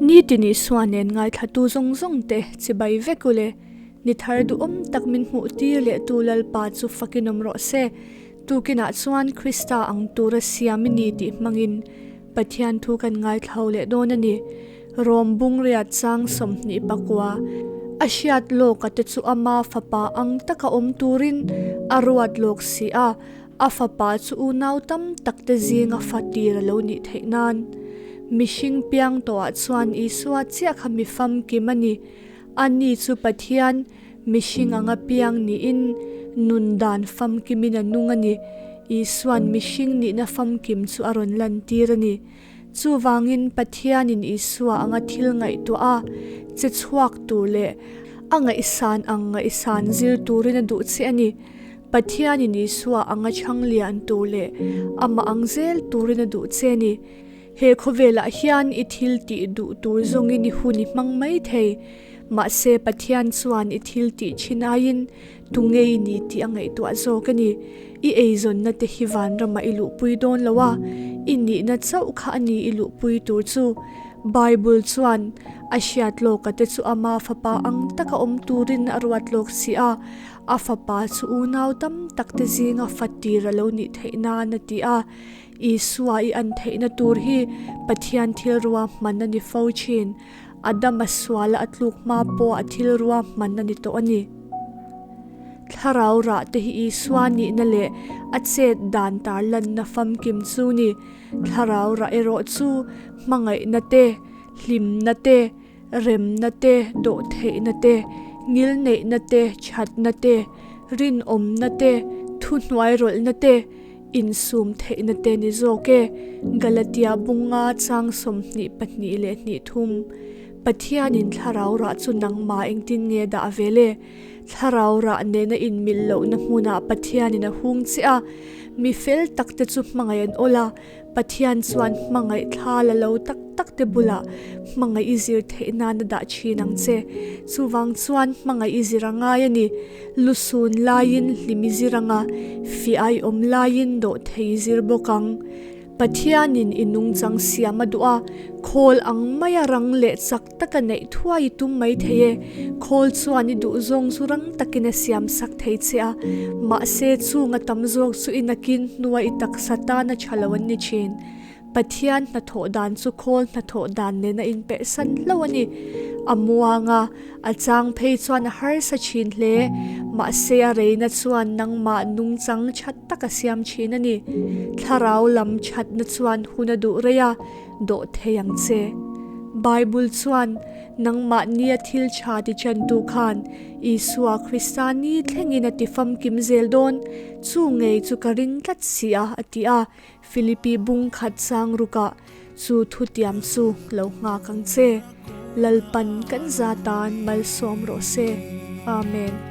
Nitin Isua nen ngaithlatu zawng zawng te chibai vek ule. Ni thar duhawm tak min hmuh tir leh tu Lalpa chu fakin awm rawh se. Tukinah chuan Krista ang tura siam i ni tih hmangin Pathian thu kan ngaithlo leh dawn a ni. Rom bungriat chang 24 a hriat lawka te chu ama fapa ang taka awm turin a ruat lawk si a, a fapa chu unau tam tak te zinga fa tir a lo nih theih nan. Mihring piang tawhah chuan Isua chiah kha mi famkim a ni. Ani chu Pathian mihring anga piang niin nun dan famkimin a nung a ni. Isua'n mihring nihna famkim chu a rawn lantir a ni. Chuvangin Pathianin Isua anga thil ngaihtuah a, che chhuak tur leh a ngaihsan ang ngaihsan zir turin a duh che a ni. Pathianin Isua anga chhang lian tur leh amah ang zel turin a duh che a ni. He khawvelah hian i thil tih duh tur zawngin i hun i hmang mai thei. Mahse Pathian chuan i thil tih thin aiin tu ngei ni tih a ngaihtuah zawk a ni. I eizawnna te hi vanramah i luhpui dawn lo a, i nihna chauh kha a ni i luhpui tur chu. Bible chuan a hriat lawka te chu ama fapa ang taka awm turin a ruat lawk si a, a fapa chu unau tam tak te zinga fa tir a lo nih theih nan a ti a. Isua i an theihna tur hi Pathian thil ruahman a ni fo thin. Adama suala a tluk hma pawh a thil ruahman a ni tawh a ni. Thlarau rah te hi Isua nihna leh a chet dan tarlanna famkim chu ni. Thlarau rah erawh chu hmangaihna te, hlimna te, remna te, dawhtheihna te, ngilneihna te, thatna te, rinawmna te, thuhnuairawlhna te, Insum theihna te ni zawk e. Galatia bunga chang 22 leh hnih thum. Pathianin thlarau rah chu nangmah engtin nge dah vel e? Thlarau rah nena inmilh lohna hmunah Pathianin a hung che a. Mi fel tak te chu hmangaih an awl a. Pathian chuan hmangaih thla la lo tak tak te bulah hmangaih i zir theih nan a dah thin ang che. Chuvang chuan hmangaih i zir a ngai a ni. Lusun laiin hlim i zir ang a, fiah i awm laiin dawh thei i zir bawk ang. Pathianin i nungchang siam a duh a, khawl ang maia rang leh chak taka neih thuai i tum mai thei e. Khawl chuan i duhzawng chu rang takin a siam sak thei che a, mahse chunga tam zawk chu i nakin hnua i taksa tan a tha lo an ni thin. Pathian hnathawh dan chu khawl hnathawh dan nen a inperhsan hlauh a ni. A muang a, a chang phei chuan a harsa thin hle. Mahse a reina chuan nangmah nungchang that tak a siam thin a ni. Thlarau lam thatna chuan hun a duh rei a, dawh thei ang che. Bible chuan, Nangmah nia thil tha ti chantu khan Isua Krista ni thlengin a ti famkim zel dawn, chu ngei chu ka ring tlat si a, a ti a. Philippi bung khat chang rukah chu thutiam chu lo nghak ang che. Lalpan kan za tan malsawm rawh se. Amen.